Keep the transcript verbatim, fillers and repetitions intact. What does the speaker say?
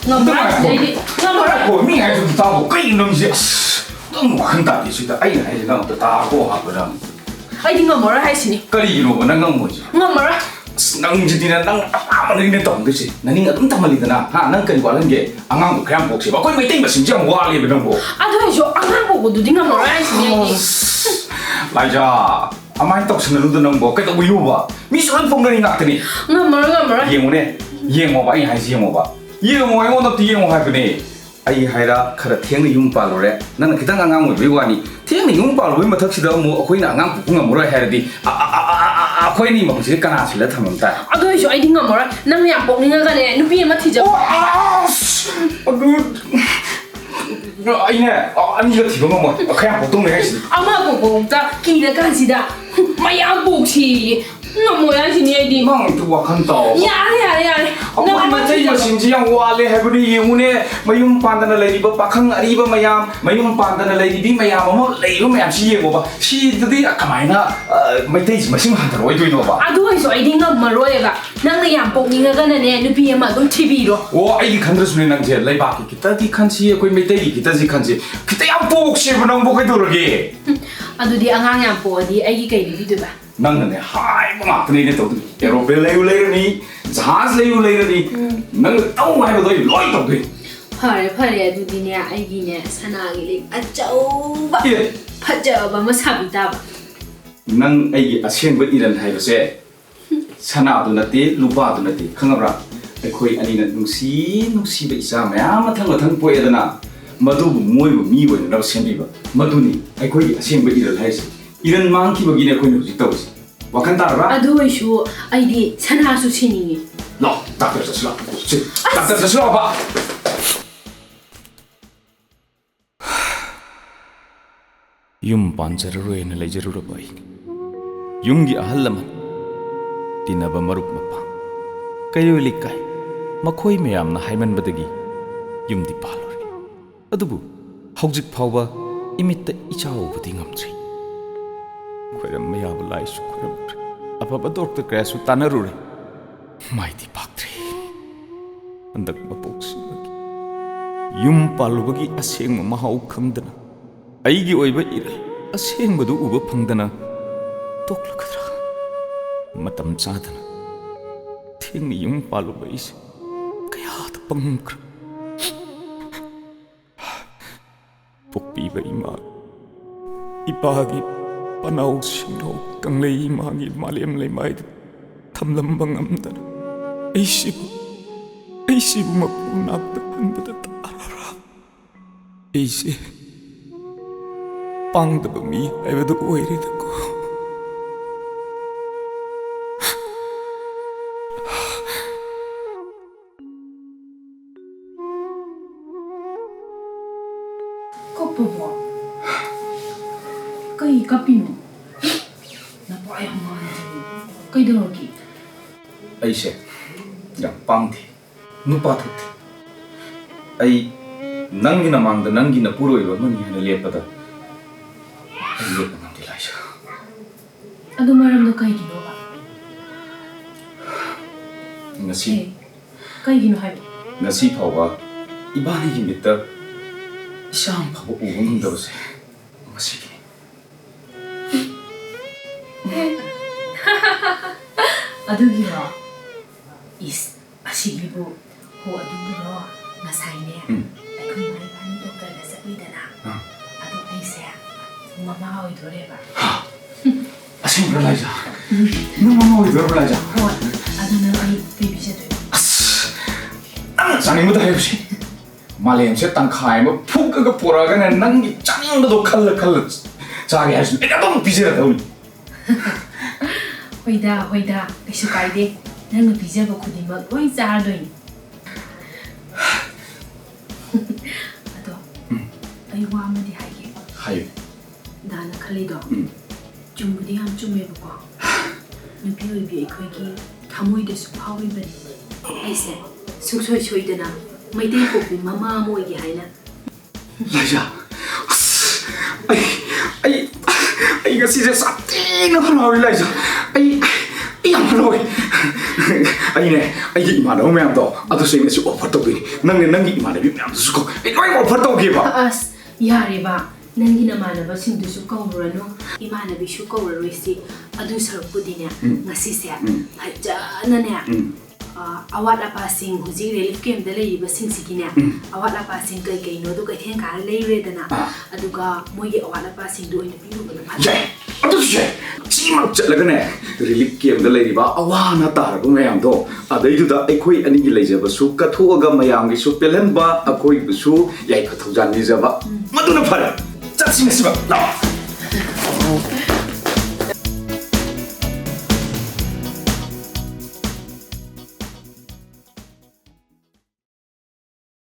ꯉꯝꯃꯔꯣꯏ ꯍꯥꯏꯁꯤꯅꯤ ꯑꯩꯗꯤ꯫ ꯉꯝꯃꯔꯣꯏ꯫ ꯉꯥꯏꯈꯣ, ꯃꯤ ꯍꯥꯏꯗꯨ ꯇꯥꯕ ꯀꯩꯅꯣ ꯅꯪꯁꯦ? ꯑꯁ, ꯅꯪ ꯋꯥꯈꯜ ꯇꯥꯗꯦ ꯁꯤꯗ꯫ ꯑꯩꯅ ꯍꯥꯏꯁꯦ ꯅꯪ ꯑꯝꯇ ꯇꯥꯔꯒꯣ ꯍꯥꯏꯕ ꯅꯪ꯫ ꯑꯩꯗꯤ ꯉꯝꯃꯔꯣꯏ ꯍꯥꯏꯁꯤꯅꯤ꯫ ꯀꯔꯤꯒꯤꯅꯣꯕ ꯅꯪ ꯉꯝꯃꯣꯏꯁꯦ? ꯉꯝꯃꯔꯣꯏ꯫ ꯑꯁ, ꯅꯪꯁꯤꯗꯤꯅꯦ, ꯅꯪ ꯑꯄꯥꯝꯕꯗꯅꯤꯅꯦ ꯇꯧꯗꯣꯏꯁꯦ꯫ ꯅꯅꯤꯡ ꯑꯗꯨꯝ ꯊꯝꯍꯜꯂꯤꯗꯅ, ꯍꯥ? ꯅꯪ ꯀꯔꯤ ꯋꯥꯠꯍꯟꯒꯦ? ꯑꯉꯥꯡꯗꯣ ꯈꯔ ꯌꯥꯝ ꯄꯣꯛꯁꯦꯕ꯫ ꯑꯩꯈꯣꯏ ꯃꯩꯇꯩ ꯃꯁꯤꯡꯁꯦ ꯌꯥꯝ ꯋꯥꯠꯂꯦꯕ ꯅꯪꯕꯨ꯫ ꯑꯗꯨ ꯑꯣꯏꯔꯁꯨ ꯑꯉꯥꯡ ꯄꯣꯛꯄꯗꯨꯗꯤ ꯉꯝꯃꯔꯣꯏ ꯍꯥꯏꯁꯤꯅꯤ ꯑꯩꯗꯤ꯫ ꯑꯁ, ꯂꯥꯏꯖꯥ, ꯑꯗꯨꯃꯥꯏꯅ ꯇꯧꯁꯟꯅꯅꯨꯗ ꯅꯪꯕꯣ꯫ ꯀꯩꯗꯧꯕꯩꯅꯣꯕ? ꯃꯤꯁꯨ ꯂꯣꯏ ꯄꯣꯛꯅꯔꯤ ꯉꯥꯛꯇꯅꯤ꯫ ꯉꯝꯃꯔꯣꯏ, ꯉꯝꯃꯔꯣꯏ꯫ ꯌꯦꯡꯉꯨꯅꯦ, ꯌꯦꯡꯉꯣꯕ, ꯑꯩ ꯍꯥꯏꯁꯤ ꯌꯦꯡꯉꯣꯕ꯫ ꯌꯦꯡꯉꯣ, ꯑꯩꯉꯣꯟꯗ ꯑꯝꯇ ꯌꯦꯡꯉꯣ ꯍꯥꯏꯕꯅꯦ꯫ ꯑꯩ ꯍꯥꯏꯔ ꯈꯔ ꯊꯦꯡꯅ ꯌꯨꯝ ꯄꯥꯜꯂꯨꯔꯦ꯫ ꯅꯪꯅ ꯈꯤꯇꯪ ꯑꯉꯥꯡ ꯑꯣꯏꯕꯩ ꯋꯥꯅꯤ꯫ ꯊꯦꯡꯅ ꯌꯨꯝ ꯄꯥꯜꯂꯨꯕꯩ ꯃꯊꯛꯁꯤꯗ ꯑꯃꯨꯛ ꯑꯩꯈꯣꯏꯅ ꯑꯉꯥꯡ ꯄꯣꯛꯄ ꯉꯝꯃꯔꯣꯏ ꯍꯥꯏꯔꯗꯤ ꯑ-, ꯑ-, ꯑ-, ꯑ-, ꯑ-, ꯑꯩꯈꯣꯏ ꯑꯅꯤꯃꯛꯁꯤꯗꯤ ꯀꯅꯥ ꯁꯤꯜꯂ ꯊꯝꯃꯝ ꯇꯥꯏ? ꯑꯗꯨ ꯑꯣꯏꯔꯁꯨ ꯑꯩꯗꯤ ꯉꯝꯃꯔꯣꯏ꯫ ꯅꯪꯅ ꯌꯥꯝ ꯄꯣꯛꯅꯤꯡꯉꯒꯅꯦ, ꯅꯨꯄꯤ ꯑꯃ ꯊꯤꯖꯧ꯫ ꯑꯣ, ꯑꯁ! ꯑꯗꯨ ꯑꯩꯅꯦ, ꯑ, ꯑꯅꯤꯒ ꯊꯤꯕ ꯉꯝꯃꯣꯏ꯫ ꯈꯔ ꯌꯥꯝ ꯄꯣꯛꯇꯧꯅꯦ ꯍꯥꯏꯁꯤꯗꯤ꯫ ꯑꯃ ꯄꯣꯛꯄꯐꯥꯎꯗ ꯀꯤꯔ ꯀꯥꯟꯁꯤꯗ ꯃꯌꯥꯝ ꯄꯣꯛꯁꯤꯌꯦ꯫ ꯉꯝꯃꯣꯏ ꯍꯥꯏꯁꯤꯅꯤ ꯑꯩꯗꯤ꯫ ꯅꯪ ꯑꯝꯇ ꯋꯥꯈꯜ ꯇꯥꯎ꯫ ꯌꯥꯔꯦ, ꯌꯥꯔꯦ, ꯌꯥꯔꯦ꯫ ꯅꯪ ꯑꯩꯈꯣꯏ ꯑꯃ ꯃꯩꯇꯩ ꯊꯤꯖꯔꯣ꯫ ꯃꯁꯤꯡꯁꯤ ꯌꯥꯝ ꯋꯥꯠꯂꯦ ꯍꯥꯏꯕꯅꯤ꯫ ꯌꯦꯡꯉꯨꯅꯦ, ꯃꯌꯨꯝ ꯄꯥꯟꯗꯅ ꯂꯩꯔꯤꯕ ꯄꯥꯈꯪ ꯑꯔꯤꯕ ꯃꯌꯥꯝ, ꯃꯌꯨꯝ ꯄꯥꯟꯗꯅ ꯂꯩꯔꯤꯕꯤ ꯃꯌꯥꯝ ꯑꯃ ꯂꯩꯔꯤꯕ ꯃꯌꯥꯝꯁꯤ ꯌꯦꯡꯉꯣꯕ꯫ ꯁꯤꯗꯗꯤ ꯀꯃꯥꯏꯅ, ꯑ, ꯃꯩꯇꯩꯁꯤ ꯃꯁꯤꯡ ꯍꯟꯊꯔꯛꯑꯣꯏꯗꯣꯏꯅꯣꯕ? ꯑꯗꯨ ꯑꯣꯏꯔꯁꯨ ꯑꯩꯗꯤ ꯉꯝꯃꯔꯣꯏꯕ꯫ ꯅꯪꯅ ꯌꯥꯝ ꯄꯣꯛꯅꯤꯡꯉꯒꯅꯅꯦ, ꯅꯨꯄꯤ ꯑꯃ ꯑꯗꯨꯝ ꯊꯤꯕꯤꯔꯣ꯫ ꯑꯣ, ꯑꯩꯒꯤ ꯈꯟꯗ꯭ꯔꯁꯨꯅꯦ ꯅꯪꯁꯦ, ꯂꯩꯕꯥꯛꯀꯤ ꯈꯤꯇꯗꯤ ꯈꯟꯁꯤ, ꯑꯩꯈꯣꯏ ꯃꯩꯇꯩꯒꯤ ꯈꯤꯇꯁꯤ ꯈꯟꯁꯤ꯫ ꯈꯤꯇ ꯌꯥꯝ ꯄꯣꯛꯁꯦꯕ ꯅꯪꯕꯨ ꯀꯩꯗꯧꯔꯒꯦ? ꯍꯨꯝ, ꯑꯗꯨꯗꯤ ꯑꯉꯥꯡ ꯌꯥꯝ ꯄꯣꯛꯑꯗꯤ ꯑꯩꯒꯤ ꯀꯩ ꯂꯩꯕꯤꯗꯣꯏꯕ? ꯅꯪꯅꯅꯦ ꯍꯥꯏꯕ ꯉꯥꯛꯇꯅꯦ ꯑꯩꯅ ꯇꯧꯗꯣꯏ꯫ ꯑꯦꯔꯣꯄ꯭ꯂꯦꯟ ꯂꯩꯌꯨ ꯂꯩꯔꯅꯤ, ꯖꯍꯥꯖ ꯂꯩꯌꯨ ꯂꯩꯔꯅꯤ, ꯎꯝ꯫ ꯅꯪꯅ ꯇꯧ ꯍꯥꯏꯕꯗꯣ ꯑꯩ ꯂꯣꯏ ꯇꯧꯗꯣꯏ꯫ ꯐꯔꯦ, ꯐꯔꯦ, ꯑꯗꯨꯗꯤꯅꯦ ꯑꯩꯒꯤꯅꯦ ꯁꯅꯥꯒꯤ ꯂꯤꯛ ꯑꯆꯧꯕ ꯑꯦ꯫ ꯐꯖꯕ ꯑꯃ ꯁꯥꯕꯤ ꯇꯥꯕ꯫ ꯅꯪ ꯑꯩꯒꯤ ꯑꯁꯦꯡꯕ ꯏꯔꯟ ꯍꯥꯏꯕꯁꯦ ꯁꯅꯥꯗꯨ ꯅꯠꯇꯦ, ꯂꯨꯄꯥꯗꯨ ꯅꯠꯇꯦ, ꯈꯪꯉꯕ꯭ꯔꯥ? ꯑꯩꯈꯣꯏ ꯑꯅꯤꯅ ꯅꯨꯡꯁꯤ ꯅꯨꯡꯁꯤꯕ ꯏꯆꯥ ꯃꯌꯥꯝ ꯃꯊꯪ ꯃꯊꯪ ꯄꯣꯛꯑꯦꯗꯅ, ꯃꯗꯨꯕꯨ ꯃꯣꯏꯕꯨ ꯃꯤ ꯑꯣꯏꯅꯅꯕ ꯁꯦꯝꯕꯤꯕ, ꯃꯗꯨꯅꯤ ꯑꯩꯈꯣꯏꯒꯤ ꯑꯁꯦꯡꯕ ꯏꯔꯟ ꯍꯥꯏꯔꯤꯁꯦ꯫ ꯏꯔꯟ ꯃꯥꯡꯈꯤꯕꯒꯤꯅꯦ ꯑꯩꯈꯣꯏꯅ ꯍꯧꯖꯤꯛ ꯇꯧꯔꯤꯁꯦ꯫ ꯋꯥꯈꯜ ꯇꯥꯔꯕ꯭ꯔꯥ? ꯑꯗꯨ ꯑꯣꯏꯁꯨ ꯑꯩꯗꯤ ꯁꯅꯥꯁꯨ ꯁꯤꯅꯤꯡꯉꯤ꯫ ꯂꯥꯛꯑꯣ, ꯗꯥꯛꯇꯔ ꯆꯠꯁꯤ ꯂꯥꯛꯑꯣ꯫ ꯁꯤ, ꯗꯥꯛꯇꯔ ꯆꯠꯁꯤ ꯂꯥꯛꯑꯣꯕ꯫ ꯌꯨꯝ ꯄꯥꯟꯖꯔꯔꯣꯏꯅ ꯂꯩꯖꯔꯨꯔꯕ ꯑꯩꯅꯤ꯫ ꯌꯨꯝꯒꯤ ꯑꯍꯜ ꯂꯃꯟ, ꯇꯤꯟꯅꯕ ꯃꯔꯨꯞ ꯃꯄꯥꯡ, ꯀꯩꯔꯣꯏ ꯂꯩꯀꯥꯏ, ꯃꯈꯣꯏ ꯃꯌꯥꯝꯅ ꯍꯥꯏꯃꯟꯕꯗꯒꯤ ꯌꯨꯝꯗꯤ ꯄꯥꯜꯂꯨꯔꯦ꯫ ꯑꯗꯨꯕꯨ ꯍꯧꯖꯤꯛ ꯐꯥꯎꯕ ꯏꯃꯤꯠꯇ ꯏꯆꯥ ꯎꯕꯗꯤ ꯉꯝꯗ꯭ꯔꯤ꯫ ꯈꯣꯏꯔꯝꯕ ꯌꯥꯕ ꯂꯥꯏꯁꯨ ꯈꯣꯏꯔꯝꯂꯨꯔꯦ, ꯑꯐꯕ ꯗꯣꯛꯇꯔ ꯀꯌꯥꯁꯨ ꯇꯥꯟꯅꯔꯨꯔꯦ, ꯃꯥꯏꯗꯤ ꯄꯥꯛꯇ꯭ꯔꯦ꯫ ꯍꯟꯗꯛ ꯃꯄꯣꯛꯁꯤꯃ ꯌꯨꯝ ꯄꯥꯜꯂꯨꯕꯒꯤ ꯑꯁꯦꯡꯕ ꯃꯍꯥꯎ ꯈꯪꯗꯅ, ꯑꯩꯒꯤ ꯑꯣꯏꯕ ꯏꯔꯩ ꯑꯁꯦꯡꯕꯗꯨ ꯎꯕ ꯐꯪꯗꯅ ꯇꯣꯛꯂꯒꯗ꯭ꯔꯥ? ꯃꯇꯝ ꯆꯥꯗꯅ ꯊꯦꯡꯅ ꯌꯨꯝ ꯄꯥꯜꯂꯨꯕ ꯑꯩꯁꯦ ꯀꯌꯥꯗ ꯄꯪꯈ꯭ꯔꯦ꯫ ꯄꯣꯛꯄꯤꯕ ꯏꯃꯥ, ꯏꯄꯥꯒꯤ ꯄꯅꯥꯎ ꯁꯤꯡꯅꯧ ꯀꯪꯂꯩ ꯏꯃꯥꯒꯤ ꯃꯥꯂꯦꯝ ꯂꯩꯃꯥꯏꯗ ꯊꯝꯂꯝꯕ ꯉꯝꯗꯅ ꯑꯩꯁꯤꯕꯨ, ꯑꯩꯁꯤꯕꯨ ꯃꯄꯨ ꯅꯥꯛꯇ ꯍꯟꯕꯗ ꯇꯥꯔꯔꯥ? ꯑꯩꯁꯦ ꯄꯥꯡꯗꯕ ꯃꯤ ꯍꯥꯏꯕꯗꯨ ꯑꯣꯏꯔꯦꯗꯀꯣ꯫ ꯀꯞꯄꯕꯣ? ꯀꯩ ꯀꯞꯄꯤꯅꯣ? ꯅꯄꯥ ꯌꯥꯝ ꯃꯥꯟꯗꯦ꯫ ꯀꯩꯗꯧꯔꯒꯦ? ꯑꯩꯁꯦ ꯌꯥꯝ ꯄꯥꯡꯗꯦ, ꯅꯨꯄꯥ ꯊꯣꯛꯇꯦ꯫ ꯑꯩ ꯅꯪꯒꯤ ꯅꯃꯥꯡꯗ ꯅꯪꯒꯤ ꯅꯄꯨꯔꯣꯏꯕ ꯑꯃꯅꯤ ꯍꯥꯏꯅ ꯂꯦꯞꯄꯗ ꯑꯩ ꯂꯦꯞꯄ ꯉꯝꯗꯦ, ꯂꯥꯏꯖꯥ꯫ ꯑꯗꯨ ꯃꯔꯝꯗꯣ ꯀꯩꯒꯤꯅꯣꯕ? ꯉꯁꯤ ꯑꯦ, ꯀꯩꯒꯤꯅꯣ ꯍꯥꯏꯕ? ꯉꯁꯤ ꯐꯥꯎꯕ ꯏꯕꯥꯅꯤꯒꯤ ꯃꯤꯠꯇ ꯏꯆꯥ ꯑꯃ ꯐꯥꯎꯕ ꯎꯕ ꯉꯝꯗꯕꯁꯦ ꯉꯁꯤꯒꯤꯅꯤ꯫ ꯑꯗꯨꯒꯤꯔꯣ? ꯏꯁ, ꯑꯁꯤꯒꯤꯕꯨ꯫ ꯍꯣ, ꯑꯗꯨꯕꯨꯔꯣ, ꯉꯁꯥꯏꯅꯦ, ꯎꯝ꯫ ꯑꯩꯈꯣꯏ ꯏꯃꯥ ꯏꯕꯥꯅꯤ ꯗꯣꯛꯇꯔꯗ ꯆꯠꯂꯨꯏꯗꯅ꯫ ꯑꯥ꯫ ꯑꯗꯣ ꯑꯩꯁꯦ ꯃꯃꯥ ꯑꯣꯏꯗꯣꯔꯦꯕ꯫ ꯍꯥ? ꯑꯁꯦꯡꯕ꯭ꯔꯥ, ꯂꯥꯏꯖꯥ? ꯎꯝ꯫ ꯅꯪ ꯃꯃꯥ ꯑꯣꯏꯗꯣꯔꯕ, ꯂꯥꯏꯖꯥ? ꯍꯣꯏ꯫ ꯑꯗꯨ ꯅꯪ ꯑꯩ ꯀꯩ ꯄꯤꯖꯗꯣꯏꯕ? ꯑꯁ! ꯅꯪꯅ ꯆꯥꯅꯤꯡꯕꯗꯣ ꯍꯥꯏꯌꯨꯁꯦ꯫ ꯃꯥꯂꯦꯝꯁꯦ ꯇꯪꯈꯥꯏ ꯑꯃ ꯐꯨꯛꯑꯒ ꯄꯨꯔꯛꯑꯒꯅꯦ, ꯅꯪꯒꯤ ꯆꯥꯅꯤꯡꯕꯗꯣ ꯈꯜꯂ ꯈꯜꯂ ꯆꯥꯒꯦ ꯍꯥꯏꯔꯁꯨ ꯑꯩꯅ ꯑꯗꯨꯝ ꯄꯤꯖꯔꯗꯧꯅꯤ꯫ ꯍꯣꯏꯗ, ꯍꯣꯏꯗ, ꯀꯩꯁꯨ ꯀꯥꯏꯗꯦ꯫ ꯅꯪꯅ ꯄꯤꯖꯕ ꯈꯨꯗꯤꯡꯃꯛ ꯂꯣꯏ ꯆꯥꯔꯗꯣꯏꯅꯤ꯫ ꯑꯗꯣ, ꯎꯝ꯫ ꯑꯩ ꯋꯥ ꯑꯃꯗꯤ ꯍꯥꯏꯒꯦ꯫ ꯍꯥꯏꯌꯨ꯫ ꯗꯥꯅ ꯈꯜꯂꯤꯗꯣ, ꯎꯝ꯫ ꯆꯨꯝꯕꯨꯗꯤ ꯌꯥꯝ ꯆꯨꯝꯃꯦꯕꯀꯣ꯫ ꯅꯨꯄꯤ ꯑꯣꯏꯕꯤ ꯑꯩꯈꯣꯏꯒꯤ ꯊꯃꯣꯏꯗꯁꯨ ꯐꯥꯎꯔꯤꯕꯅꯤ꯫ ꯑꯩꯁꯦ ꯁꯨꯡꯁꯣꯏ ꯁꯣꯏꯗꯅ ꯃꯩꯇꯩ ꯄꯣꯛꯄꯤ ꯃꯃꯥ ꯑꯃ ꯑꯣꯏꯒꯦ ꯍꯥꯏꯅ꯫ ꯂꯥꯏꯖꯥ, ꯑꯁ, ꯑꯩ, ꯑꯩ, ꯑꯩ ꯉꯁꯤꯁꯦ ꯁꯥꯊꯤꯅ ꯍꯔꯥꯎꯔꯦ, ꯂꯥꯏꯖꯥ꯫ ꯑꯩ, ꯑꯩ ꯌꯥꯝ ꯍꯔꯥꯎꯔꯦ꯫ ꯑꯩꯅꯦ, ꯑꯩꯒꯤ ꯏꯃꯥꯟꯅꯕ ꯃꯌꯥꯝꯗꯣ ꯑꯗꯨꯁꯨ ꯑꯩꯅꯁꯨ ꯑꯣꯐꯔ ꯇꯧꯗꯣꯏꯅꯤ꯫ ꯅꯪꯅꯦ, ꯅꯪꯒꯤ ꯏꯃꯥꯟꯅꯕꯤ ꯃꯌꯥꯝꯗꯨꯁꯨ ꯀꯣ, ꯑꯩ ꯂꯣꯏ ꯑꯣꯐꯔ ꯇꯧꯒꯦꯕ꯫ ꯑꯁ, ꯌꯥꯔꯦꯕ, ꯅꯪꯒꯤ ꯅꯃꯥꯟꯅꯕꯁꯤꯡꯗꯨꯁꯨ ꯀꯧꯔꯨꯔꯅꯨ, ꯏꯃꯥꯟꯅꯕꯤꯁꯨ ꯀꯧꯔꯔꯣꯏꯁꯤ꯫ ꯑꯗꯨ ꯁꯔꯨꯛꯄꯨꯗꯤꯅꯦ, ꯎꯝ꯫ ꯉꯁꯤꯁꯦ ꯎꯝ꯫ ꯐꯖꯅꯅꯦ ꯎꯝ꯫ ꯑ, ꯑꯋꯥꯠ ꯑꯄꯥꯁꯤꯡ, ꯍꯧꯖꯤꯛ ꯔꯤꯂꯤꯐ ꯀꯦꯝꯞꯇ ꯂꯩꯔꯤꯕꯁꯤꯡꯁꯤꯒꯤꯅꯦ, ꯎꯝ꯫ ꯑꯋꯥꯠ ꯑꯄꯥꯁꯤꯡ ꯀꯩ ꯀꯩꯅꯣꯗꯣ ꯀꯩꯊꯦꯜ ꯀꯥꯔ ꯂꯩꯔꯨꯔꯦꯗꯅ, ꯑꯥ꯫ ꯑꯗꯨꯒ ꯃꯣꯏꯒꯤ ꯑꯋꯥꯠ ꯑꯄꯥꯁꯤꯡꯗꯣ ꯑꯣꯏꯅ ꯄꯤꯔꯨꯕꯅ ꯐꯠꯇ꯭ꯔꯣ? ꯌꯥꯏ, ꯑꯗꯨꯁꯨ ꯌꯥꯏ꯫ ꯁꯤꯃꯛ ꯆꯠꯂꯒꯅꯦ, ꯔꯤꯂꯤꯐ ꯀꯦꯝꯞꯇ ꯂꯩꯔꯤꯕ ꯑꯋꯥ ꯑꯅꯥ ꯇꯥꯔꯕ ꯃꯌꯥꯝꯗꯣ, ꯑꯗꯩꯗꯨꯗ ꯑꯩꯈꯣꯏ ꯑꯅꯤꯒꯤ ꯂꯩꯖꯕꯁꯨ ꯀꯠꯊꯣꯛꯑꯒ ꯃꯌꯥꯝꯒꯤꯁꯨ ꯄꯦꯜꯍꯟꯕ, ꯑꯩꯈꯣꯏꯕꯨꯁꯨ ꯌꯥꯏꯐ ꯊꯧꯖꯥꯟ ꯅꯤꯖꯕ꯫ ꯃꯗꯨꯅ ꯐꯔꯦ꯫ ꯆꯠꯁꯤ ꯉꯁꯤꯃꯛ, ꯂꯥꯛꯑꯣ꯫